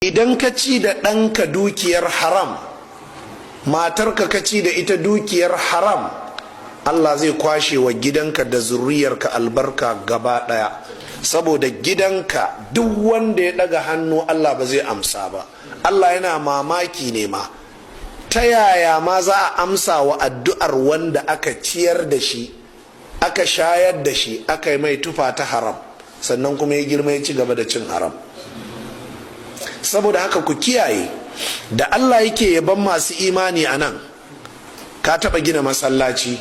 Idan ka ci da ɗanka dukiyar haram, matarka ka ci da ita dukiyar haram, Allah zai kwashe wa gidanka da zuriyarka albarka gaba ɗaya. Saboda gidanka, duk wanda ya ɗaga hannu, Allah ba zai amsa ba. Allah yana mamaki ne ma, ta yaya ma za a amsa wa addu'ar wanda aka ciyar da shi, aka shayar da shi, aka yi mai tufa ta haram, sannan kuma ya girma ya ci gaba da cin haram? Saboda haka ku kiyaye. Da Allah yake yaban masu imani a nan, ka taɓa gina masallaci,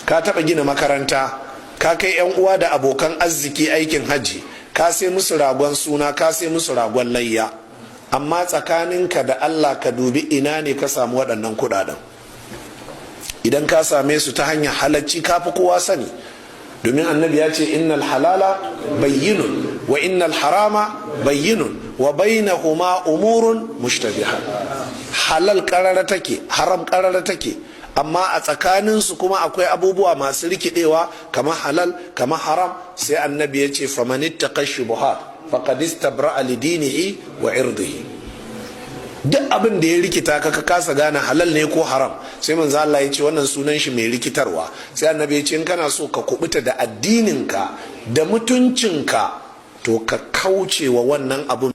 ka taɓa gina makaranta, ka kai 'yan uwa da abokan arziki aikin hajji, ka sai musu ragon suna, ka sai musu ragon layya, amma tsakaninka da Allah, ka dubi ina ne ka samu waɗannan kuɗaɗen. Idan ka same su ta hanyar halacci, ka fi kowa sani, domin Annabi ya ce: "Innal halala bayyinun wa innal harama bayyinun wa bainahuma umurun mushtabihat." Halal karara take, haram karara take, amma a tsakaninsu kuma akwai abubuwa masu rikidewa, kamar halal, kamar haram. Sai Annabi ya ce: "Famanittaqa shubuhat faqad istabra'a lidinihi wa irdihi." Duk abin da ya rikita ka, ka kasa gane halal ne ko haram, sai Manzo Allah ya ce wannan sunan shi mai rikitarwa. Sai Annabi ya ce in kana so ka kubuta da addininka da mutuncinka, to ka kauce wa wannan abun.